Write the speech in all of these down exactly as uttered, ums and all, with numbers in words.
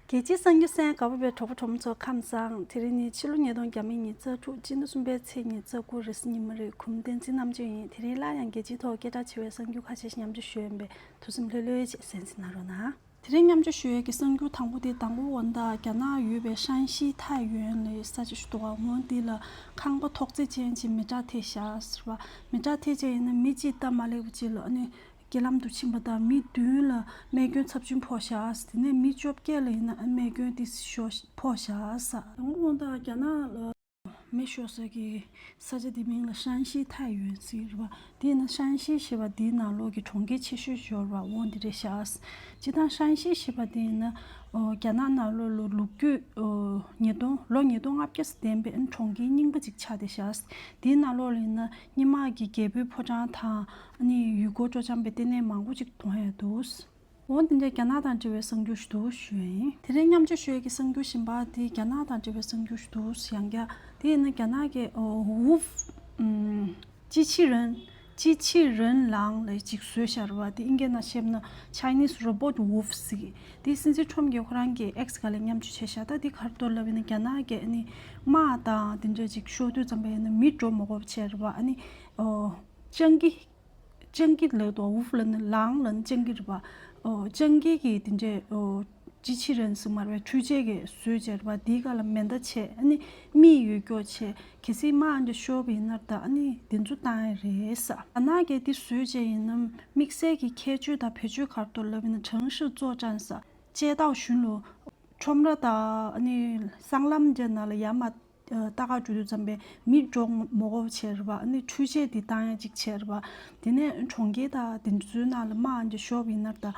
རྒྱལ་སྤྱིའི་གསར་འགྱུར་གསན་ག་པར་བའི་གྲོགས་པོ་གྲོགས་མོ་ཚོ་ཁམས་བཟང་། དེ་རིང་ནི་ཕྱི་ལོ་ཉིས་སྟོང་ཉི་ཤུ་རྩ་དྲུག་སྤྱི་ཟླ་གསུམ་པའི་ཚེས་ཉི་ཤུ་རྩ་དགུ་རེས་གཟའ་ཉི་མ་རེད། གུང་བསྟན་འཛིན་རྣམ་དཔྱོད་ཡིན། དེ་རིང་སླར་ཡང་རྒྱལ་སྤྱིའི་ཐོག་སྐད་གྲགས་ཆེ་བའི་གསར་འགྱུར་ཁ་ཤས་ཤིག་མཉམ་སྤྱོད་ཞུ་ཡོད་པས་ཐུགས་སེམས་ལྷོད་ལྷོད་བྱས་གསན་གཟིགས་གནང་རོགས་གནང་། དེ་རིང་མཉམ་སྤྱོད་ཞུ་ཡས་ཀྱི་གསར་འགྱུར་དང་པོ་དེ་དང་པོ་འོ་ད་རྒྱ་ནག་ཡོད་པའི་ཧྲན་ཤི་ཐའེ་ཡོན་ལབ་ས་ཆ་ཞིག་འདུག་ག་འོ་འདི་ལ་ཁང་པ་ཐོག་བརྩེགས་ཅན་གྱི་མེ་སྲེག་ཐེབས་བཞག་ཟེར་བ། མེ་སྲེག་ཐེབས་བྱས་ཡིན་ན་མི་གཅིག་སྟབས་མ་ལེགས་པ་ཅིག་ལ་ཨ་ནི་རྐྱེན་ལམ་དུ་ཕྱིན་པ་དང་མི་བདུན་ལ་རྨས་སྐྱོན་ཚབས་ཆེན་ཕོག་བཞག་དེ་ནས་མི་བཅོ་བརྒྱད་ལ་ཡིན་ན་ཨ་ནི་རྨས་སྐྱོན་དེ་ཤོར་ཕོག་བཞག་དང་པོ་འོ་ད་རྒྱ་ནག་ལ། མེ་ཤོར་ས་གི་ས་ཆ་དེ་མིང་ལ་ཧྲན་ཤི་ཐའེ་ཡོན་ཟེར་བ། དེ་ནི་ཧྲན་ཤི་ཞེས་པ་དེའི་ནང་ལོགས་ཀྱི་གྲོང་ཁྱེར་ཆེ་ཤོས་ཤོར་བ་འོ་འདི་རེད་ཤག་སྤྱིར་བཏང་ཧྲན་ཤི་ཞེས་པ་དེ་ནི་ཨོ་རྒྱ་ནག་ནང་ལོགས་ལ་ལོ་རྒྱུས་ཨོ་ཉིས་སྟོང་ལོ་ཉིས་སྟོང་ལྔ་བརྒྱ་ཙམ་ལྡན་པའི་གྲོང་ཁྱེར་རྙིང་པ་ཅིག་ཆགས་བསྡད་ཤག་དེའི་ནང་ལོགས་ལ་ཡིན་ན་སྔོན་མ་གི་རྒྱལ་པོའི་ཕོ་བྲང་དང་ཨ་ནི་ཡུལ་སྐོར་སྤྲོ་འཆམ་པའི་ལྟེ་གནས་མང་པོ་ཅིག་མཐོང་ཡ་འདུག་འོ་འདི་འདྲའི་རྒྱ་ནག་དང་འབྲེལ་བའི་གསར་འགྱུར་ཞིག་འདུག་ཞུ་ཡ་ཡིན། དེ་རིང་མཉམ་སྤྱོད་ཞུ་ཡས་ཀྱི་གསར་འགྱུར་གཞན་པ་དེ་རྒྱ་ནག་དང་འབྲེལ་བའི་གསར་འགྱུར་ཞིག་འདུག་ཡང་བསྐྱར་དེ་ཡིན་ན་རྒྱ་ནག་གི་ཨོ་ཝུབ་ཨམ་ཅི་ཆི་རན་ཅི་ཆི་རན་ལང་ལབ་ཅིག་བཟོས་བཞག་རེད་བ། དེ་ཨིན་སྐད་ནང་བཤད་ན་Chinese robot wolf ཟེར། དེ་སྲིད་འཛིན་ཁྲོམ་གྱིས་ཁོ་རང་གི་X་སྒང་ལ་མཉམ་སྤྱོད་བྱས་བཞག་ད་དེ་ག་རེ་འདུག་ལབ་ཡིན་ན་རྒྱ་ནག་གི་ཨ་ནི་དམག་དང་དེ་འདྲ་ཅིག་ཤོར་དུས་ཙམ་པ་ཡིན་ན་མི་འགྲོ་མ་དགོས་པ་བྱས་རེད་བ། ཨ་ནི་ཨོ་སྤྱང་ཀི་སྤྱང་ཀི་ལབ་འདུག་ཝུབ་ལབ་ན་ལང་ལབ་ན་སྤྱང་ཀི་རེད་པ། ཨོ་སྤྱང་ཀི་གི་དེ་འདྲས་ཨོ་ཅི་ཆི་རན་ཟེར་མ་རེད་པས། འཕྲུལ་ཆས་ཀྱིས་བཟོས་བྱས་རེད་པ། དེའི་སྒང་ལ་མེ་མདའ་བྱས་ཨ་ནི་མི་ཡོད་སྐྱོ་བྱས་གལ་སྲིད་དམག་འདྲ་ཤོར་བ་ཡིན་ན་ད་ཨ་ནི་དེ་ཚོ་བཏང་ཡ་རེད་ས། ཨ་ནག་གིས་དེ་བཟོས་བྱས་ཡིན་ན་དམིགས་བསལ་གྱི་ཁྱད་ཆོས་དང་བེད་སྤྱོད་ག་རེ་འདུག་ལབ་ཡིན་ན་城市作战ས་街道巡逻། ཁྲོམ་ར་དང་ཨ་ནི་སྲང་ལམ་འདྲ་ནང་ལ་ཡར་མར་ལྟ་ག་འགྲོ་དུས་ཙམ་པས་མི་འགྲོ་མ་དགོས་པ་བྱས་རེད་པ། ཨ་ནི་འཕྲུལ་ཆས་དེ་བཏང་ཡ་ཅིག་བྱས་རེད་པ། དེ་ནས་གྲོང་ཁྱེར་དང་དེ་ཚོའི་ནང་ལ་དམག་འདྲ་ཤོར་བ་ཡིན་ན་ད་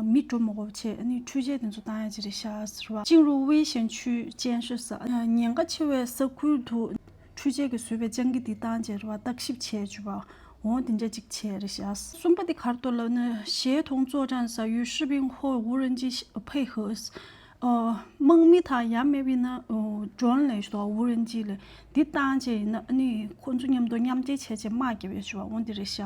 མི་འགྲོ་མ་དགོས་པ་བྱས་ཨ་ནི་འཕྲུལ་ཆས་དེ་ཚོ་བཏང་ཡ་ཅིག་རེད་ཤག་ཟེར་བ། 进入危险区监视ས། ཉེན་ཁ་ཆེ་བའི་ས་ཁུལ་དུ་འཕྲུལ་ཆས་ཀྱིས་བཟོས་པའི་སྤྱང་ཀི་དེ་བཏང་བྱས་རེད་པ། བརྟག་ཞིབ་བྱས་བྱུང་བ། འོ་དེ་འདྲ་ཅིག་བྱས་རེད་ཤག་གསུམ་པ་དེ་ག་རེ་འདུག་ལབ་ན་协同作战ས་与士兵或无人机配合ས། ཨོ། དམག་མི་དང་ཡང་མེད་པ་ཡིན་ན་ཨོ་drone ལབ་ཤག་ད་无人机ལབ་འདི་བཏང་བྱས་ཡིན་ན་ཨ་ནི་ཁོ་ཚོ་མཉམ་དུ་མཉམ་འབྲེལ་བྱས་བྱས་དམག་རྒྱབ་ཡ་ཤག་འོ་འདི་རེད་ཤག་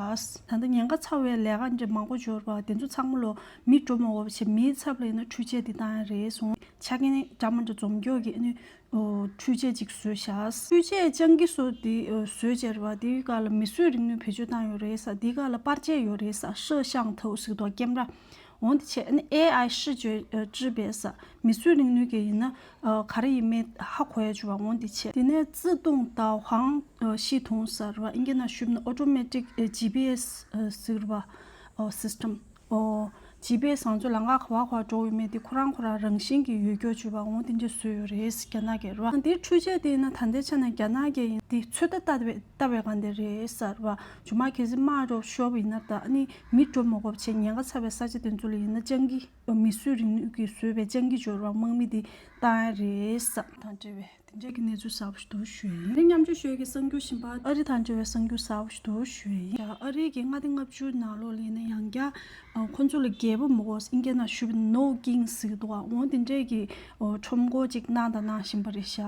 ད་ལྟ་ཉེན་ཁ་ཚ་བའི་ལས་ཀ་འདྲ་མང་པོ་འབྱོར་བ་དེ་ཚོ་ཚང་མ་ལོ་མི་འགྲོ་མ་དགོས་པ་བྱས་མིའི་ཚབ་ལ་ཡིན་ན་འཕྲུལ་ཆས་འདི་བཏང་ཡ་རེད་གསུངས། ཆ་རྐྱེན་འདྲ་མི་འདྲ་འཛོམས་ཀྱོག་གི་ཨ་ནི་ཨོ་འཕྲུལ་ཆས་ཅིག་བཟོས་ཤག་འཕྲུལ་ཆས་སྤྱང་ཀི་བཟོ་འདི་ཨོ་བཟོས་བྱས་རེད་པ། འདིའི་སྒང་ལ་མིས་བཟོས་རིག་ནུས་བེད་སྤྱོད་བཏང་ཡོད་རེད་ས། འདིའི་སྒང་ལ་པར་ཆས་ཡོད་རེད་ས། 摄像头ཟེར་གྱི་འདུག་ཀེམ་ར། འོ་འདི་བྱས་ཨ་ནི་ཨེ་ཨའི་视觉ཨ་制备ས། མིས་བཟོས་རིག་ནུས་ཀྱི་ཡིན་ན་ཨ་ག་རེ་ཡིན་མིན་ཧ་གོ་ཡ་བྱུང་བ། འོ་འདི་བྱས་དེ་ནས 自动导航ཨ་系统ཟེར་བ། ཨིན་སྐད་ནང་ཞུས་ན་automatic ཨ་GPS ཨ་ཟེར་བ་ཨ་system ཨོ། GPS བཟང་ཚོ་ལམ་ཁ་ག་བ་ག་བ་འགྲོ་ཡོད་མེད་དེ་ཁོ་རང་ཁོ་རང་རང་བཞིན་གྱིས་ཡོད་སྐྱོ་བྱུང་བ་འོ་དེ་འདྲ་བཟོས་ཡོད་རེད་རྒྱ་ནག་གིས་རེད་པ། དེའི་འཕྲུལ་ཆས་དེ་ཡིན་ན་ད་ལྟའི་ཆ་ནས་རྒྱ་ནག་གིས་ཡིན་དེ་ཚོད་ལྟ་ལྟ་བའི་ལྟ་བའི་སྒང་དེ་རེད་ས་རེད་པ། རྗེས་མ་གལ་སྲིད་དམག་འདྲ་ཤོར་བ་ཡིན་ན་ད་ཨ་ནི་མི་འགྲོ་མ་དགོས་པ་བྱས་ཉེན་ཁ་ཚ་བའི་ས་ཆ་དེ་ཚོ་ལ་ཡིན་ན་སྤྱང་ཀི་མིས་བཟོས་རིག་ནུས་ཀྱིས་བཟོས་པའི་སྤྱང་ཀི་འབྱོར་བ་དམག་མི་དེ་བཏང་ཡ་རེད་ས་དང་འབྲེལ་བའི། དེ་འདྲ་གི་གནས་ཚུལ་གསར་པ་ཞིག་འདུག་ཞུ་ཡིན། དེ་མཉམ་སྤྱོད་ཞུ་ཡས་ཀྱི་གསར་འགྱུར་གཞན་པ་ཨ་རི་དང་འབྲེལ་བའི་གསར་འགྱུར་གསར་པ་ཞིག་འདུག་ཞུ་ཡིན། ཡ་ཨ་རི་གི་མངའ་སྡེ་ལྔ་བཅུ་ནང་ལོགས་ལ་ཡིན་ན་ཡང་བསྐྱར་ཁོང་ཚོ་ལ་རྒྱལ་པོ་མི་དགོས་ཨིན་སྐད་ནང་ཞུས་པ་ནོ་ཀིང་ཟེར་གྱི་འདུག་ག་འོ་དེ་འདྲས་ཀྱི་ཁྲོམ་སྐོར་ཅིག་གནང་དང་གནང་བཞིན་པ་རེད་ཤག་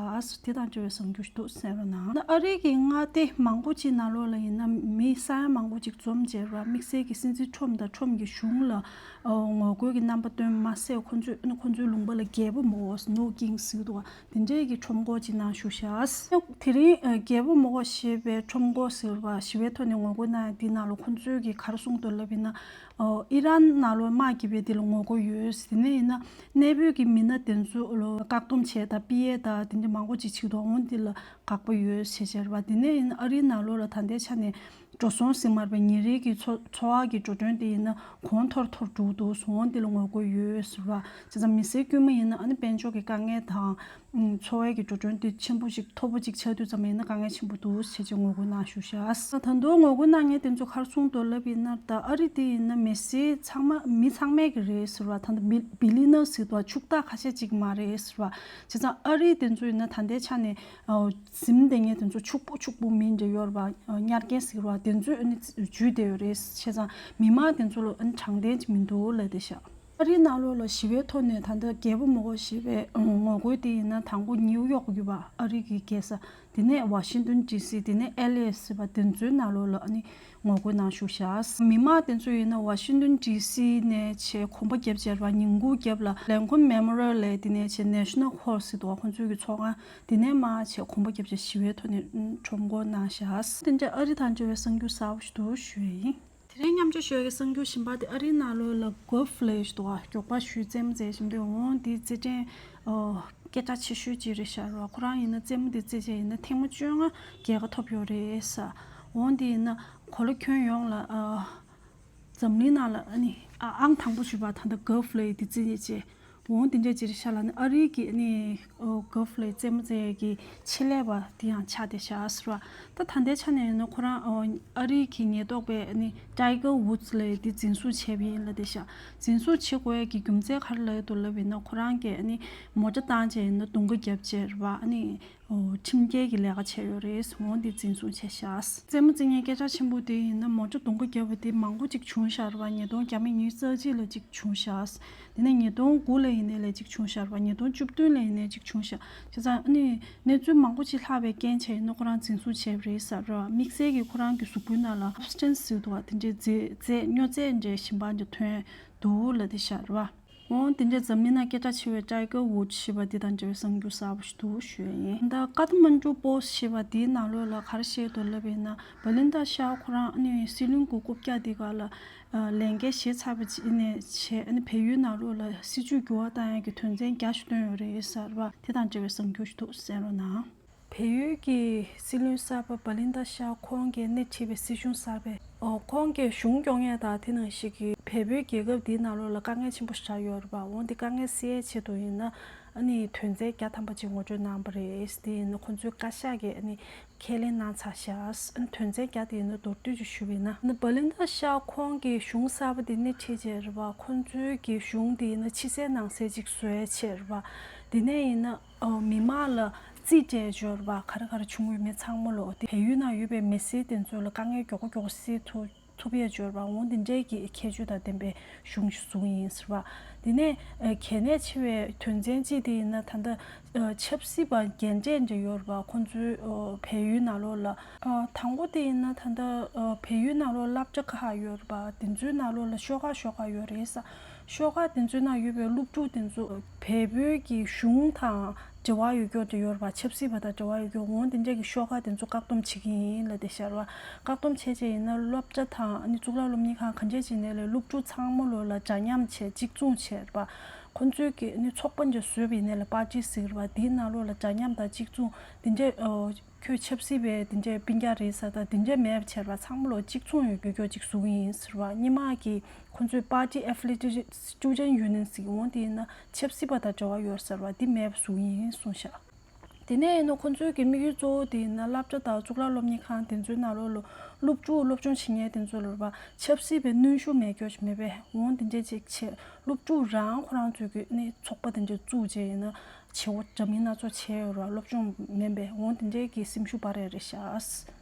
དེ་དང་འབྲེལ་བའི་གསར་འགྱུར་ཞིག་འདུག་གསན་རོགས་གནང་། ཨ་རི་གི་མངའ་སྡེ་མང་པོ་ཅིག་ནང་ལོགས་ལ་ཡིན་ན་མི་ས་ཡ་མང་པོ་ཅིག་འཛོམས་བྱས་ར་དམིགས་བསལ་གྱི་སྲིད་འཛིན་ཁྲོམ་དང་ཁྲོམ་གྱི་གཞུང་ལ་ངོ་རྒོལ་གྱི་རྣམ་པ་སྟོན་མ་ཟད་ཁོང་ཚོས་ཁོང་ཚོའི་ལུང་པ་ལ་རྒྱལ་པོ་མི་དགོས་ནོ་ཀིང་ཟེར་གྱི་འདུག་ག་དེ་འདྲའི་གི་ཁྲོམ་སྐོར་ཅིག་ནང་ཞུགས་ཤག་དེ་རིང་རྒྱལ་པོ་མི་དགོས་ཞེས་པའི་ཁྲོམ་སྐོར་ཟེར་བ་ཞི་བའི་ཐོག་ནས་ངོ་རྒོལ་གནང་ཡ་དེ་ནང་ལ་ཁོང་ཚོས་གི་ག་རེ་གསུངས་འདུག་ལབ་ཡིན་ན། ཨི་རན་ནང་ལོགས་དམག་རྒྱག་པའི་དེ་ལ་ངོ་རྒོལ་ཡོད། དེ་ནས་ཡིན་ན་གནས་སྤོས་ཀྱི་མི་སྣ་དེ་ཚོ་ལ་བཀག་སྡོམ་བྱས་དང་པི་ཨེ་དང་དེ་འདྲ་མང་པོ་ཅིག་བྱེད་འདུག་འོ་དེ་ལ་དགག་པ་ཡོད་ཞེས་བཤད་པ། དེ་ནས་ཡིན་ན་ཨ་རིའི་ནང་ལོགས་ལ་ད་ལྟའི་ཆ་ནས་འགྲོ་སོང་ཟེར་མ་རེད་པ། ཉིན་རེའི་གི་འཚོ་འཚོ་བ་གི་འགྲོ་གྲོན་དེ་ཡིན་ན་གོང་མཐོར་མཐོར་འགྲོ་འདུག་འོ་དེ་ལ་ངོ་རྒོལ་ཡོད་ཟེར་བ། བྱས་ཙང་མི་སེར་དཀྱུས་མ་ཡིན་ན་ཨ་ནི་དཔལ་འབྱོར་གྱི་དཀའ་ངལ་དང་། འཚོ་བའི་གི་འགྲོ་གྲོན་དེ་ཆེན་པོ་ཞིག་མཐོ་པོ་ཅིག་ཆགས་དུས་ཙམ་ཡིན་ན་དཀའ་ངལ་ཆེན་པོ་འདུག་ཟེར་བྱས་ངོ་རྒོལ་གནང་བཞུགས་ཤག་ད་དུང་ངོ་རྒོལ་གནང་མཁན་དེ་ཚོ་ག་རེ་གསུངས་འདུག་ལབ་ཡིན་ན། ད་ཨ་རི་དེ་ཡིན་ན་མི་སེར་ཚང་མ་མི་ཚང་མས་གི་རེད་ཟེར་བ། ད་ལྟ་བི་བི་ལི་ནར་ཟེར་བ་ཕྱུག་བདག་ཁ་ཤས་ཅིག་མ་རེད་ཟེར་བ། བྱས་ཙང་ཨ་རི་དེ་ཚོ་ཡིན་ན་ད་ལྟའི་ཆ་ནས་འཛིན་བསྡད་མཁན་དེ་ཚོ་ཕྱུག་པོ་ཕྱུག་པོ་མི་འདྲ་ཡོད་རེད་པ། ཉར་མཁན་ཟེར་བ་དེ་ཚོས་ཨ་ནི་འཇུས་བསྡད་ཡོད་རེད། བྱས་ཙང་མི་མང་དེ་ཚོ་ལ་ཨ་ནི་དྲང་བདེན་ཅིག་མི་འདུག་ལབ་བསྡད་ཤག་ཨ་རིའི་ནང་ལོགས་ལ་ཞི་བའི་ཐོག་ནས་ད་ལྟ་རྒྱལ་པོ་མོ་གོ་ཞེས་པའི་ངོ་རྒོལ་དེ་ཡིན་ན། དང་པོ་ནིའུ་ཡོག་ཡོད་པ་ཨ་རི་གི་རྒྱལ་ས། དེ་ནས་ཝ་ཤིང་ཏོན་ཌི་སི། དེ་ནས་ཨེལ་ཨེ་ཟེར་བ། དེ་ཚོའི་ནང་ལོགས་ལ་ཨ་ནི་ངོ་རྒོལ་གནང་བཞུགས་བཞག་མི་མང་དེ་ཚོ་ཡིན་ན་ཝ་ཤིང་ཏོན་ཌི་སི་ནས་བྱས་གོམ་པ་བརྒྱབ་བྱས་ར་བ། ཉིན་གུང་རྒྱབ་ལ་ལིན་ཁོན་མེ་མོ་རི་ཡལ་ལ། དེ་ནས་བྱས་ནེ་ཤ་ནལ་ཧོལ་ཟེར་འདུག་ཁོང་ཚོའི་གི་ཚོགས་ཁང་དེ་ནས་མར་བྱས་གོམ་པ་བརྒྱབ་བྱས་ཞི་བའི་ཐོག་ནས་ཁྲོམ་སྐོར་གནང་བཞག་དེ་འདྲ་ཨ་རི་དང་འབྲེལ་བའི་གསར་འགྱུར་གསར་པ་ཞིག་འདུག་ཞུ་ཡས་ཡིན། དེ་རིང་མཉམ་སྤྱོད་ཞུ་ཡས་ཀྱི་གསར་འགྱུར་གཞན་པ་དེ་ཨ་རིའི་ནང་ལོགས་ལ་གོལ་ཧྥ་ལེ་ཞིག་འདུག་ག་མགྱོགས་པ་ཞུས་རྩེད་མོ་རྩེ་བཞིན་དུ། འོང་དེ་རྩེད་འགྲན་ཨོ་སྐད་གྲགས་ཆེ་ཤོས་ཅིག་རེད་ཤག་ར་བ། ཁོ་རང་ཡིན་ན་རྩེད་མོ་དེ་རྩེད་བྱས་ཡིན་ན་ཐེངས་མ་བཅོ་ལྔ་རྒྱལ་ཁ་ཐོབ་ཡོད་རེད་ས། འོང་དེ་ཡིན་ན་གོ་ལ་ཁྱོན་ཡོངས་ལ་ཨ་འཛམ་གླིང་ནང་ལ་ཨ་ནི་ཨ་ཨང་དང་པོ་ཞུས་པ་ད་ལྟ་གོལ་ཧྥ་ལེ་དེ་རྩེད་བྱས། འོང་དེ་འདྲ་ཅིག་རེད་ཤག་ལབ་ནས་ཨ་རིའི་གི་ཨ་ནི་ཨོ་གོལ་ཧྥ་ལེ་རྩེད་མོ་རྩེ་ཡས་ཀྱི་ཆེད་ལས་པ་དེ་ཡང་ཆགས་བསྡད་ཤག་ཟེར་བ། ད་ད་ལྟའི་ཆ་ནས་ཡིན་ན་ཁོ་རང་ཨོ་ཨ་རིའི་གི་ཉེན་རྟོག་པས་ཨ་ནི་ཊའི་གར་ཝུཌ་ལབ་ཡས་དེ་འཛིན་བཟུང་བྱས་པ་ཡིན་ལབ་བསྡད་ཤག་འཛིན་བཟུང་བྱེད་དགོས་ཡས་ཀྱི་རྒྱུ་མཚན་ག་རེ་ལབ་ཡོད་འདུག་ལབ་ཡིན་ན། ཁོ་རང་གིས་ཨ་ནི་མོ་ཊ་བཏང་བྱས་ཡིན་ན་རྡུང་ག་བརྒྱབ་བྱས་ར་བ། ཨ་ནི་ཨོ་ཁྲིམས་འགལ་གྱི་ལས་ཀ་བྱས་ཡོད་རེད། འོང་དེ་འཛིན་བཟུང་བྱས་ཤག་རྩེད་མོ་རྩེ་མཁན་སྐད་གྲགས་ཆེན་པོ་དེ་ཡིན་ན་མོ་ཊ་རྡུང་ག་བརྒྱབ་པ་དེ་མང་པོ་ཅིག་བྱུང་ཤག་ར་བ། ཉིས་སྟོང་བརྒྱ་མེད་ཉི་ཤུ་རྩ་གཅིག་ལ་ཅིག་བྱུང་ཤག་དེ་ནས་ཉིས་སྟོང་དགུ་ལ་ཡིན་ནའི་ལ་ཅིག་བྱུང་ཤག་ར་བ། ཉིས་སྟོང་བཅུ་བདུན་ལ་ཡིན་ནའི་ཅིག་བྱུང་ཤག་བྱས་ཙང་ཨ་ནི་གནས་ཚུལ་མང་པོ་ཅིག་ལྷག་པའི་རྐྱེན་བྱས་ཡིན་ན་ཁོ་རང་འཛིན་བཟུང་བྱས་པ་རེད་ཟེར་ར་བ། དམིགས་བསལ་གྱིས་ཁོ་རང་གི་གཟུགས་པོའི་ནང་ལ་སབ་སི་ཊན་སི་ཟེར་འདུག་ག་དེ་འདྲའི་རྫས་རྫས་སྨྱོ་རྫས་འདྲ་ཞིག་ཡིན་པ་འདྲ་ཐོན་འདུག་ལབ་བསྡད་ཤག་ར་བ། འོང་དེ་འདྲའི་འཛམ་གླིང་ནང་སྐད་གྲགས་ཆེ་བའི་ཊའི་གར་ཝུཌ་ཞེས་པ་འདི་དང་འབྲེལ་བའི་གསར་འགྱུར་གསར་པ་ཞིག་འདུག་ཞུ་ཡས་ཡིན། ད་ཀ་ཐ་མན་ཌུ་པོ་སི་ཊི་ཞེས་པ་འདིའི་ནང་ལོགས་ལ་ག་རེ་བཤད་འདུག་ལབ་པ་ཡིན་ན། བ་ལིན་ཏ་ཤཱ་ཁོ་རང་ཨ་ནི་སྲིད་བློན་གྱི་རྐུབ་བཀྱག་འདི་ག་ལ་ལས་འགན་བཞེས་ཚར་བ་ཅིག་ནས་བྱས། ཨ་ནི་བལ་ཡུལ་ནང་ལོགས་ལ་སྲིད་བྱུས་འགྱུར་བ་བཏང་ཡས་ཀྱི་དོན་ཚན་བརྒྱ་ཞིག་བཏོན་ཡོད་རེད་ཟེར་བ། དེ་དང་འབྲེལ་བའི་གསར་འགྱུར་ཞིག་འདུག་གསན་རོགས་གནང་། བལ་ཡུལ་གྱི་སྲིད་བློན་གསར་པ་བ་ལིན་ཏ་ཤཱ་ཁོང་གིས་སྣེ་ཁྲིད་པའི་སྲིད་གཞུང་གསར་པས། ཨོ་ཁོང་གིས་གཞུང་སྐྱོང་ཡས་དང་དེ་ནང་བཞིན་གྱི་བལ་པོའི་རྒྱལ་ཁབ་འདིའི་ནང་ལོགས་ལ་དཀའ་ངལ་ཆེན་པོ་ཞིག་ཆགས་ཡོད་རེད་པ། འོང་དེ་དཀའ་ངལ་སེལ་ཡས་ཆེད་དུ་ཡིན་ན་ཨ་ནི་དོན་ཚན་བརྒྱ་ཐམ་པ་ཅིག་ངོ་སྤྲོད་གནང་པ་རེད། དེ་ཡིན་ན་ཁོང་ཚོའི་བཀའ་ཤག་གིས་ཨ་ནི་ཁས་ལེན་གནང་ཚར་ཤག་ཨ་ནི་དོན་ཚན་བརྒྱ་དེ་ཡིན་ན་མདོར་བསྡུས་ཅིག་ཞུས་པ་ཡིན་ན། ཨ་ནི་བ་ལིན་ཏ་ཤཱ་ཁོང་གིས་གཞུང་གསར་པ་དེ་སྣེ་ཁྲིད་བྱས་རེད་པ། ཁོང་ཚོའི་གི་གཞུང་དེ་ཡིན་ན་ཕྱི་གསལ་ནང་གསལ་ཅིག་བཟོ་ཡས་ཆེད་རེད་པ། དེ་ནས་ཡིན་ན། ཨོ་མི་མང་ལ་རྩིས་སྤྲད་འབྱོར་བ་ག་རེ་ག་རེ་བྱུང་ཡོད་མེད་ཚང་མ་ལོ། དེ་བལ་ཡུལ་ནང་ཡོད་པའི་མི་སེར་དེ་ཚོ་ལ་དཀའ་ངལ་མགྱོགས་པོ་མགྱོགས་པོ་སེལ་ཐུབ་ཐུབ་ཡས་འབྱོར་བ། འོང་དེ་འདྲའི་གི་ཁྱད་ཆོས་དང་ལྡན་པའི་གཞུང་ཞིག་བཟུང་ཡིན་ཟེར་བ། དེ་ནས་ཨ་གལ་གནད་ཆེ་བའི་དོན་ཚན་གཅིག་དེ་ཡིན་ན་ད་ལྟ་ཨ་ཆབ་སྲིད་པ་རྒན་གྲས་འདྲ་ཡོད་རེད་པ། ཁོང་ཚོའི་ཨ་བལ་ཡུལ་ནང་ལོགས་ལ། ཨ་དང་པོ་དེ་ཡིན་ན་ད་ལྟ་ཨ་བལ་ཡུལ་ནང་ལོགས་སློབ་གྲྭ་ཁག་ཡོད་རེད་པ། དེ་ཚོའི་ནང་ལོགས་ལ་ཤོག་ཁག་ཤོག་ཁག་ཡོད་རེད་ས། ཤོག་ཁག་དེ་ཚོའི་ནང་ཡོད་པའི་སློབ་ཕྲུག་དེ་ཚོ་བལ་པོའི་གི་གཞུང་དང་འབྲེལ་བ་ཡོད་རྒྱུ་དེ་ཡོད་རེད་པ། ཆབ་སྲིད་པ་དང་འབྲེལ་བ་ཡོད་རྒྱུ། འོང་དེ་འདྲས་ཀྱི་ཤོག་ཁག་དེ་ཚོ་བཀག་སྡོམ་བྱེད་ཀྱི་ཡིན་ལབ་བསྡད་ཤག་རེད་པ། བཀག་སྡོམ་བྱས་བྱས་ཡིན་ན་སློབ་གྲྭ་དང་ཨ་ནི་གཙུག་ལག་སློབ་གཉེར་ཁང་གང་འདྲས་ཅིག་ནས་ལས་སློབ་ཕྲུག་ཚང་མ་ལོ་ལ་འདྲ་མཉམ་བྱས་གཅིག་མཚུངས་བྱས་རེད་པ། ཁོང་ཚོའི་གི་ཨ་ནི་ཚོགས་པ་འདྲ་བཟོས་པ་ཡིན་ནའི་ལ་པར་ཊི་ཟེར་གི་རེད་པ། དེའི་ནང་ལོགས་ལ་འདྲ་མཉམ་དང་གཅིག་མཚུངས་དེ་འདྲས་ཨོ། ཁྱོད་ཆབ་སྲིད་པའི་དེ་འདྲའི་སྤུན་ཀྱག་རེད་ཟེར་ད་དེ་འདྲའི་མེད་པ་བྱས་པ། ཚང་མ་ལོ་གཅིག་མཚུངས་ཡོད་རྒྱུ་རྒྱུ་གཅིག་བཟོ་གི་ཡིན་ཟེར་བ། སྔོན་མ་གི་ཁོང་ཚོའི་Party Affiliated Student Union ཟེར་གི། འོང་དེ་ཡིན་ན་ཆབ་སྲིད་པ་དང་འབྲེལ་བ་ཡོད་ཟེར་བ་དེ་མེད་པ་བཟོ་གི་ཡིན་གསུངས་ཤག་དེ་ནས་ཡིན་ན་ཁོང་ཚོའི་གི་དམིགས་ཡུལ་གཙོ་བོ་དེ་ཡིན་ན་སློབ་གྲྭ་དང་གཙུག་ལག་སློབ་གཉེར་ཁང་དེ་ཚོའི་ནང་ལོགས་ལ་སློབ་ཕྲུག་སློབ་སྦྱོང་བྱེད་མཁན་དེ་ཚོ་ལ་རེད་པ། ཆབ་སྲིད་པའི་གནོན་ཤུགས་མེད་རྒྱུ་ཞིག་མེད་པས། འོང་དེ་འདྲས་ཅིག་བྱས། སློབ་ཕྲུག་རང་ཁོ་རང་ཚོའི་གི་ནི་ཚོགས་པ་དེ་འདྲས་བཙུགས་བྱས་ཡིན་ན། བྱེད་སྒོ་འདྲ་མིན་སྣ་ཚོགས་བྱས་ཡོད་ར། སློབ་སྦྱོང་མིན་པས། འོང་དེ་འདྲའི་གི་སེམས་ཤུགས་སྤར་ཡ་རེད་ཤག་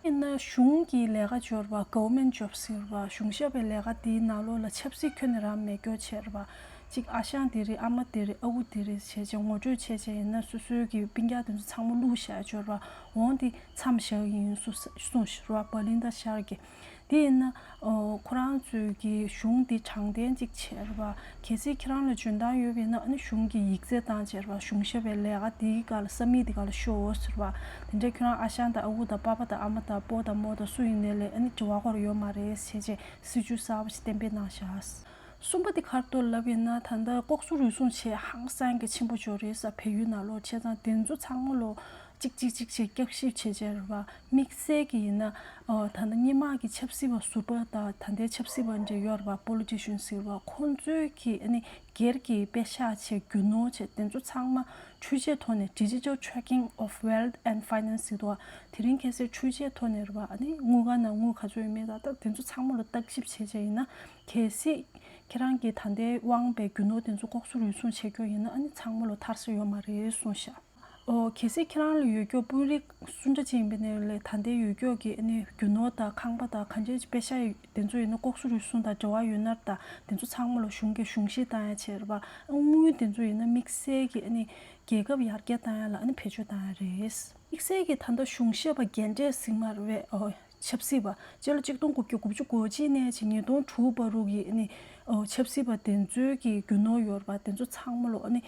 ཡིན་ན་གཞུང་གི་ལས་ཀ་འབྱོར་བ་government job ཟེར་བ་གཞུང་ཞབས་པའི་ལས་ཀ་དེའི་ནང་ལོགས་ལ་ཆབ་སྲིད་ཁྱོན་ནས་རང་མེད་སྐྱོ་བྱས་ར་བ། གཅིག་ཨ་ཞང་དེ་རེད། ཨ་མ་དེ་རེད། ཨ་ཁུ་དེ་རེད་བྱས་བྱས་ངོ་སྤྲོད་བྱས་བྱས་ཡིན་ན་སོ་སོའི་གི་སྤུན་ཀྱག་དེ་ཚོ་ཚང་མ་བླུགས་བཞག་འབྱོར་བ། འོང་དེ་མཚམས་བཞག་ཡིན་གསུངས་ཤག་ར་བ་བ་ལིན་ཏ་ཤར་གྱིས། དེ་ཡིན་ན། ཨོ་ཁོ་རང་ཚོའི་གི་གཞུང་འདི་དྲང་བདེན་ཅིག་བྱས་རེད་པ། གལ་སྲིད་ཁྱེད་རང་ལ་འཇོན་ཐང་ཡོད་པ་ཡིན་ན་ཨ་ནི་གཞུང་གི་ཡིག་ཚད་བཏང་བྱས་རེད་པ། གཞུང་ཞབས་པའི་ལས་ཀ་འདིའི་སྒང་ལ་ས་མིག་འདི་སྒང་ལ་ཤོག་ཟེར་བ། དེ་འདྲ་ཁྱོད་རང་ཨ་ཞང་དང་ཨ་ཁུ་དང་པ་ཕ་དང་ཨ་མ་དང་སྤོ་དང་རྨོ་དང་སུ་ཡིན་ནའི་ལས་ཨ་ནི་འབྲེལ་བ་ཁོ་རང་ཡོད་མ་རེད་ཟེར་བྱས་སྲིད་ཇུས་གསར་པ་ཞིག་གཏན་འབེབས་གནང་བཞག་གསུམ་པ་འདི་ག་རེ་འདུག་ལབ་ཡིན་ན་ད་ལྟ་ལྐོག་ཟ་རུལ་སུངས་བྱས་ཧང་སང་གི་ཆེན་པོ་འབྱོར་རེད་ས་བལ་ཡུལ་ནང་ལོགས། བྱས་ཙང་དེ་ཚོ་ཚང་མ་ལོ། གཅིག་གཅིག་གཅིག་བྱས་བསྐྱར་ཞིབ་བྱས་བྱས་རེད་པ། དམིགས་བསལ་གྱི་ཡིན་ན། ཨོ་ད་ལྟ་སྔོན་མ་གི་ཆབ་སྲིད་པ་ཟུར་པ་དང་ད་ལྟའི་ཆབ་སྲིད་པ་འདྲ་ཡོད་རེད་པ། པོ་ལི་ཊི་ཤན་ཟེར་བ་ཁོང་ཚོའི་གི་ཨ་ནི་སྒེར་གྱི་པེ་ཤག་བྱས་རྒྱུ་ནོར་བྱས་དེ་ཚོ་ཚང་མ་འཕྲུལ་ཆས་ཐོག་ནས་Digital Tracking of Wealth and Finance ཟེར་འདུག་དེ་རིང་ཁ་སང་འཕྲུལ་ཆས་ཐོག་ནས་རེད་པ། ཨ་ནི་དངུལ་ཁང་ནང་དངུལ་ག་ཚོད་ཡོད་མེད་དང་ད་དེ་ཚོ་ཚང་མ་ལ་བརྟག་ཞིབ་བྱས་བྱས་ཡིན་ན་གལ་སྲིད་ཁྱེད་རང་གི་ད་ལྟའི་དབང་པའི་རྒྱུ་ནོར་དེ་ཚོ་ལྐོག་ཟ་རུལ་སུངས་བྱས་རྒྱུ་ཡིན་ན་ཨ་ནི་ཚང་མ་ལ་ཐར་ས་ཡོད་མ་རེད་གསུངས་ཤག་ཨོ། གལ་སྲིད་ཁྱེད་རང་ལ་ཡོད་སྐྱོ་དཔོན་རིགས་སུ་འདྲ་ཅིག་ཡིན་པ་ཡིན་ན་ལས་ད་ལྟའི་ཡོད་སྐྱོ་གི་ཨ་ནི་རྒྱུ་ནོར་དང་ཁང་པ་དང་གང་ཅི་པེ་ཤ་དེ་ཚོ་ཡིན་ན་ལྐོག་ཟ་རུལ་སུངས་དང་འབྲེལ་བ་ཡོད་ན་དང་དེ་ཚོ་ཚང་མ་ལ་གཞུང་གིས་གཞུང་བཞེས་བཏང་ཡ་བྱས་རེད་པ། དངུལ་དེ་ཚོ་ཡིན་ན་དམིགས་བསལ་གྱི་ཨ་ནི་རྒྱལ་ཁབ་ཡར་རྒྱས་བཏང་ཡ་ལ་ཨ་ནི་བེད་སྤྱོད་བཏང་ཡ་རེད། དམིགས་བསལ་གྱི་ད་ལྟ་གཞུང་ཞབས་པ་རྒན་གྲས་ཟེར་མ་རེད་པས། ཨོ། ཆབ་སྲིད་པ་སྤྱི་ལོ་གཅིག་སྟོང་དགུ་བརྒྱ་དགུ་བཅུ་གོ་གཅིག་ནས་བྱས་ཉིས་སྟོང་དྲུག་བར་དུ་གི་ཨ་ནི་ཨོ་ཆབ་སྲིད་པ་དེ་ཚོའི་གི་རྒྱུ་ནོར་ཡོད་རེད་པ། དེ་ཚོ་ཚང་མ་ལོ་ཨ་ནི་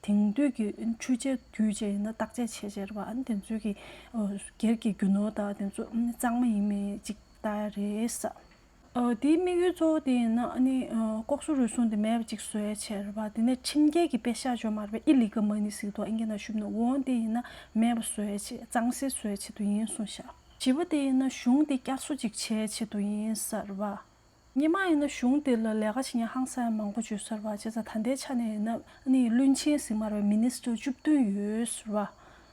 དེང་དུས་ཀྱི་འཕྲུལ་ཆས་བརྒྱུད་བྱས་ཡིན་ན་བརྟག་དཔྱད་བྱས་བྱས་རེད་པ། ཨ་ནི་དེ་ཚོའི་གི་ཨོ་སྒེར་གྱི་རྒྱུ་ནོར་དང་དེ་ཚོ་ཨ་ནི་གཙང་མ་ཡིན་མིན་ཅིག་ལྟ་ཡ་རེད་ས། ཨོ་དེའི་དམིགས་ཡུལ་གཙོ་བོ་དེ་ཡིན་ན་ཨ་ནི་ཨོ་ལྐོག་ཟ་རུལ་སུངས་དེ་མེད་པ་ཅིག་བཟོ་ཡ་བྱས་རེད་པ། དེ་ནས་ཁྲིམས་འགལ་གྱི་པེ་ཤག་འཇོག་མ་རེད་པས། ཨི་ལི་གལ་མ་ནི་ཟེར་འདུག་ཨིན་སྐད་ནང་ཞུས་ན། འོ་དེ་ཡིན་ན་མེད་པ་བཟོ་ཡ་ཆེད་གཙང་སེལ་བཟོ་ཡ་ཆེད་དུ་ཡིན་གསུངས་ཤག་བྱིས་པ་དེ་ཡིན་ན་གཞུང་དེ་བསྐྱར་གསོ་ཅིག་བྱེད་ཆེད་དུ་ཡིན་ཟེར་བ། སྔོན་མ་ཡིན་ན་གཞུང་དེ་ལ་ལས་ཀ་བྱེད་མཁན་ཧང་སང་མང་པོ་ཡོད་ཟེར་བ། བྱས་ཙང་ད་ལྟའི་ཆ་ནས་ཡིན་ན་ཨ་ནི་བློན་ཆེན་ཟེར་མ་རེད། མི་ནི་སི་ཊར་བཅུ་བདུན་ཡོད་ཟེར་བ།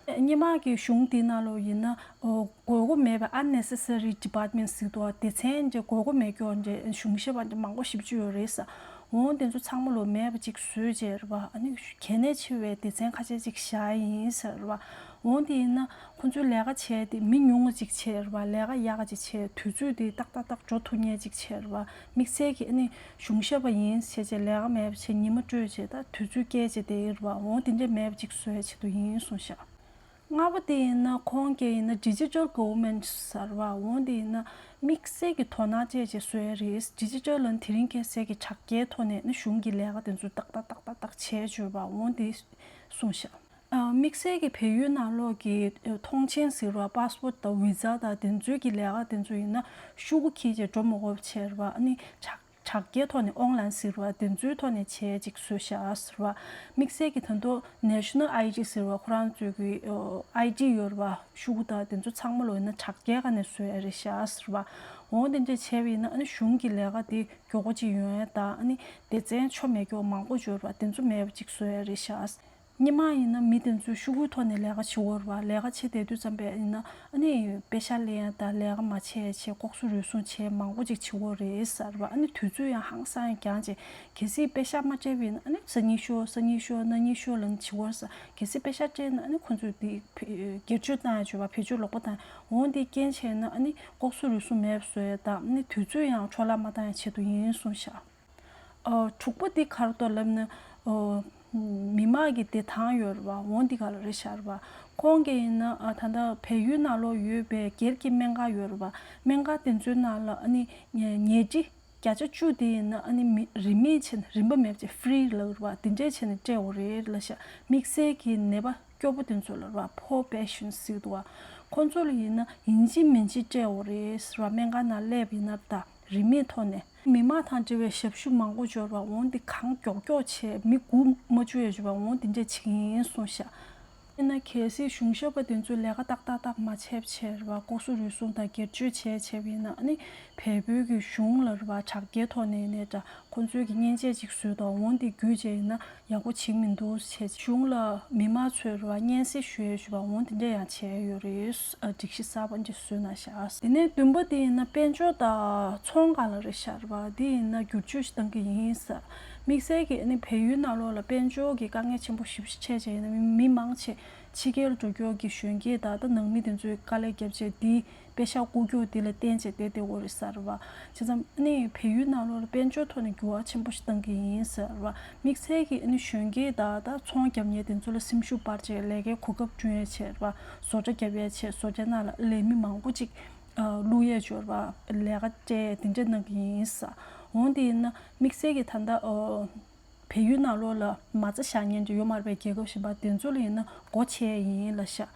སྔོན་མ་གི་གཞུང་དེ་ནང་ལོགས་ཡིན་ན་ཨོ་དགོས་མཁོ་མེད་པའི་unnecessary department ཟེར་འདུག་བ། སྡེ་ཚན་འདྲ་དགོས་མཁོ་མེད་སྐྱོར་འདྲ་གཞུང་ཞབས་པ་འདྲ་མང་པོ་ཞེ་པོ་ཅིག་ཡོད་རེད་ཟེར། འོ་དེ་ཚོ་ཚང་མ་ལོ་མེད་པ་ཅིག་བཟོས་བྱས་རེད་པ། ཨ་ནི་གལ་གནད་ཆེ་བའི་སྡེ་ཚན་ཁ་ཤས་ཅིག་བཞག་ཡིན་ཟེར་རེད་པ། འོ་དེ་ཡིན་ན་ཁོ་ཚོའི་ལས་ཀ་བྱས་ཏེ་མི་ཉུང་ངུ་ཅིག་བྱས་རེད་པ། ལས་ཀ་ཡག་ག་ཅིག་བྱས། དུས་ཚོད་དེ་ཏག་ཏག་ཏག་འགྲོ་ཐུབ་མཁན་ཅིག་བྱས་རེད་པ། དམིགས་བསལ་གྱི་ཨ་ནི་གཞུང་ཞབས་པ་ཡིན་བྱས་བྱས་ལས་ཀ་མེད་པ་བྱས་ཉི་མ་སྤྲོད་བྱས་ད་དུས་ཚོད་སྐྱེལ་བྱས་བསྡད་ཡོད་རེད་པ། འོ་དེ་འདྲ་མེད་པ་ཅིག་བཟོ་ཡ་ཆེད་དུ་ཡིན་གསུངས་ཤག་ལྔ་པ་དེ་ཡིན་ན་ཁོང་གིས་ཡིན་ན་digital government ཟེར་བ། འོ་དེ་ཡིན་ན་དམིགས་བསལ་གྱི་དོ་སྣང་བྱས་བྱས་བཟོ་ཡ་རེད། ཌི་ཇི་ཊལ་ལ་དེ་རིང་ཁ་སང་གི་དྲ་རྒྱའི་ཐོག་ནས་ནི་གཞུང་གི་ལས་ཀ་དེ་ཚོ་ཏག་ཏག་ཏག་ཏག་ཏག་བྱས་བྱས་པ། འོ་དེ་གསུངས་ཤག་ཨ། དམིགས་བསལ་གྱི་བལ་ཡུལ་ནང་ལོགས་ཀྱི་ཨ་ཐོངས་མཆན་ཟེར་བ། པ་སི་པོར་ཊི་དང་བི་ཛ་དང་དེ་ཚོའི་གི་ལས་ཀ་དེ་ཚོ་ཡིན་ན་ཤོག་གུ་འཁྱེར་བྱས་འགྲོ་མ་དགོས་པ་བྱས་རེད་པ། ཨ་ནི་དྲ་དྲ་རྒྱའི་ཐོག་ནས་ཨོན་ལན་ཟེར་བ་དེ་ཚོའི་ཐོག་ནས་བྱས་ཅིག་བཟོས་ཤག་ཟེར་བ། དམིགས་བསལ་གྱི་ད་དུང་National I D ཟེར་བ་ཁོ་རང་ཚོའི་གི་ཨ་ཨའི་ཌི་ཡོད་རེད་པ། ཤོག་གུ་དང་དེ་ཚོ་ཚང་མ་ལོ་ཡིན་ན་དྲ་རྒྱའི་སྒང་ནས་བཟོས་ཡ་རེད་ཤག་ཟེར་བ། འོ་དེ་འདྲ་བྱས་པ་ཡིན་ན་ཨ་ནི་གཞུང་གི་ལས་ཀ་དེ་མགྱོགས་པོ་ཅིག་ཡོང་ཡ་དང་། ཨ་ནི་སྡེ་ཚན་ཆོ་མེད་སྐྱོ་མང་པོ་ཡོད་རེད་པ། དེ་ཚོ་མེད་པ་ཅིག་བཟོས་ཡ་རེད་ཤག་སྔོན་མ་ཡིན་ན་མི་དེ་ཚོས་ཤོག་གུའི་ཐོག་ནས་ལས་ཀ་བྱེད་དགོས་རེད་པ། ལས་ཀ་བྱེད་བསྡད་དུས་ཙམ་པ་ཡིན་ན་ཨ་ནི་པེ་ཤག་ལེན་ཡ་དང་ལས་ཀ་མ་བྱས་བྱས་ལྐོག་ཟ་རུལ་སུངས་བྱས་མང་པོ་ཅིག་བྱེད་དགོས་རེད་ཟེར་བ། ཨ་ནི་དུས་ཚོད་ཡང་ཧང་སང་ཡང་འགྱངས་བྱས། གལ་སྲིད་པེ་ཤག་མ་སྤྲད་པ་ཡིན་ན་ཨ་ནི་སང་ཉིན་ཤོག་སང་ཉིན་ཤོག་གནངས་ཉིན་ཤོག་ལབ་ནས་བྱེད་དགོས་རེད་ཟེར། གལ་སྲིད་པེ་ཤག་སྤྲད་ན་ཨ་ནི་ཁོ་ཚོས་དེ་བེད་སྒེར་གཅོད་བཏང་ཡ་བྱས་པ། བེད་སྤྱོད་ལོག་པ་བཏང་། འོ་དེ་རྐྱེན་བྱས་ན་ཨ་ནི་ལྐོག་ཟ་རུལ་སུངས་མེད་པ་བཟོ་ཡ་དང་། ཨ་ནི་དུས་ཚོད་ཡང་འཕྲོ་བརླག་མ་བཏང་ཡ་ཆེད་དུ་ཡིན་གསུངས་ཤག་ཨ། དྲུག་པ་འདི་ག་རེ་འདུག་ལབ་ན། ཨོ། མི་དམངས་ཀྱི་བདེ་ཐང་ཡོད་རེད་པ། འོ་འདི་ག་ལ་རེད་ཤག་རེད་པ། ཁོང་གིས་ཡིན་ན་ཨ་ད་ལྟ་བལ་ཡུལ་ནང་ལོགས་ཡོད་པའི་སྒེར་གྱི་སྨན་ཁང་ཡོད་རེད་པ། སྨན་ཁང་དེ་ཚོའི་ནང་ལ་ཨ་ནི་ཉལ་ཁྲི་བརྒྱ་ཆ་བཅུ་དེ་ཡིན་ན་ཨ་ནི་མི་རིན་མེད་བྱས་ནས་རིན་པ་མེད་པ་བྱས་ཧྥི་རི་ལབ་རེད་པ། དེ་འདྲས་བྱས་ནས་སྤྲད་དགོས་རེད་ལབ་ཤག་དམིགས་བསལ་གྱི་ནད་པ་སྐྱོ་པོ་དེ་ཚོ་ལ་རེད་པ། poor patients ཟེར་གྱི་འདུག་པ། ཁོང་ཚོ་ལ་ཡིན་ན་ཡིན་གཅིག་མིན་གཅིག་སྤྲད་དགོས་རེད་ཟེར་བ། སྨན་ཁང་ནང་སླེབས་ཡིན་ན་ད། རིན་མེད་ཐོག་ནས་མི་མང་དང་འབྲེལ་བའི་ཞབས་ཞུ་མང་པོ་འབྱོར་བ། འོ་འདི་གང་མགྱོགས་མགྱོགས་བྱས་མི་སྒུག་མ་བཅུག་ཡ་བྱས་པ། འོ་འདི་འདྲས་བྱེད་ཀྱི་ཡིན་གསུངས་ཤག་ཡིན་ན་གལ་སྲིད་གཞུང་ཞབས་པ་དེ་ཚོས་ལས་ཀ་ཏག་ཏག་ཏག་མ་བྱས་བྱས་རེད་པ། ལྐོག་ཟ་རུལ་སུངས་དང་སྒེར་གཅོད་བྱས་བྱས་པ་ཡིན་ན་ཨ་ནི་བལ་པོའི་གི་གཞུང་ལ་རེད་པ། དྲ་རྒྱའི་ཐོག་ནས་ནས་འདྲ་ཁོང་ཚོའི་གི་མཉེན་ཆས་ཅིག་བཟོས་དང་། འོ་འདི་བརྒྱུད་བྱས་ཡིན་ན་ཡག་པོ་བྱེད་མི་འདུག་བྱས། གཞུང་ལ་མི་མང་ཚོས་རེད་པ། སྙན་སེང་ཞུ་ཡས་ཞུ་བ། འོ་འདི་འདྲ་ཡང་བྱས་ཡོད་རེད། ཨ། སྒྲིག་གཞི་གསར་པ་འདི་བཟོས་གནང་ཤག་དེ་ནས་བདུན་པ་དེ་ཡིན་ན་དཔལ་འབྱོར་དང་ཚོང་སྒང་ལ་རེད་ཤག་རེད་པ། འདི་ཡིན་ན་བསྒྱུར་བཅོས་ཤིག་གཏང་གི་ཡིན་ཟེར། དམིགས་བསལ་གྱི་ཨ་ནི་བལ་ཡུལ་ནང་ལོགས་ལ་དཔལ་འབྱོར་གྱི་དཀའ་ངལ་ཆེན་པོ་ཞེ་པོ་ཅིག་འཕྲད་བྱས་ཡིན་ན་མི་མི་མང་ཆེ་ཕྱི་རྒྱལ་ལ་འགྲོ་རྒྱུ་གི་གཞོན་སྐྱེས་དང་ད་ནང་མི་དེ་ཚོས་དཀའ་ལས་བརྒྱབ་བྱས་འདི། པེ་ཤག་རྐུ་རྒྱུ་འདི་ལ་བརྟེན་བྱས་བསྡད་བསྡད་ཡོད་རེད་ཟེར་བ། བྱས་ཙང་ཨ་ནི་བལ་ཡུལ་ནང་ལོགས་ལ་དཔལ་འབྱོར་ཐོག་ནས་འགྱུར་བ་ཆེན་པོ་ཞིག་གཏང་གི་ཡིན་ཟེར་བ། དམིགས་བསལ་གྱི་ཨ་ནི་གཞོན་སྐྱེས་དང་ད་ཚོང་རྒྱབ་མཁན་དེ་ཚོ་ལ་སེམས་ཤུགས་སྤར་བྱས་ལས་ཀའི་གོ་སྐབས་བསྐྲུན་ཡས་བྱས་རེད་པ། བཟོ་གྲྭ་རྒྱབ་ཡས་བྱས། བཟོ་གྲྭ་ནང་ལ་ལས་མི་མང་པོ་ཅིག་ཨ་བླུག་ཡས་བྱས་རེད་པ། ལས་ཀ་སྤྲད་དེ་འདྲ་གནང་གི་ཡིན་ཟེར། འོ་དེ་ཡིན་ན་དམིགས་བསལ་གྱི་ད་ལྟ་ཨ། བལ་ཡུལ་ནང་ལོགས་ལ་མ་རྩ་བཞག་མཁན་ཅིག་ཡོད་མ་རེད་པས། རྒྱལ་ཁབ་གཞན་པ་དེ་ཚོ་ལ་ཡིན་ན་སྒོ་ཕྱེ་ཡིན་ལབ་ཤག་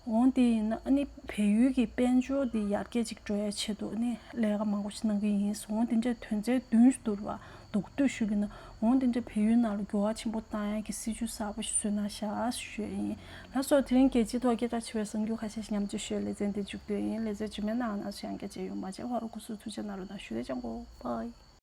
འོ་དེ་ཡིན་ན་ཨ་ནི་བལ་ཡུལ་གྱི་དཔལ་འབྱོར་འདི་ཡར་རྒྱས་ཅིག་འགྲོ་ཡ་ཆེད་དུ་ཨ་ནི་ལས་ཀ་མང་པོ་ཞིག་གནང་གི་ཡིན། འོ་དེ་འདྲའི་དོན་ཚན་བདུན་ཞིག་འདུག་རེད་པ། མདོར་བསྡུས་ཞུས་པ་ཡིན་ན། འོ་དེ་འདྲའི་བལ་ཡུལ་ནང་ལ་འགྱུར་བ་ཆེན་པོ་བཏང་ཡ་གི་སྲིད་ཇུས་གསར་པ་ཞིག་བཟོས་གནང་ཤག་ཞུ་ཡ་ཡིན། ལགས་སོ། དེ་རིང་རྒྱལ་སྤྱིའི་ཐོག་སྐད་གྲགས་ཆེ་བའི་གསར་འགྱུར་ཁ་ཤས་ཤིག་མཉམ་སྤྱོད་ཞུས། ལེ་ཚན་འདི་མཇུག་བསྡུས་ཡིན། ལེ་ཚན་རྗེས་མའི་ནང་ང་ཚོ་ཡང་བསྐྱར་མཇལ་ཡོང་། མ་མཇལ་བར་སྐུ་གཟུགས་ཐུགས་ཅག་གནང་རོགས་གནང་ཞུ། ལེགས་བྱང་གོ། བྷའི།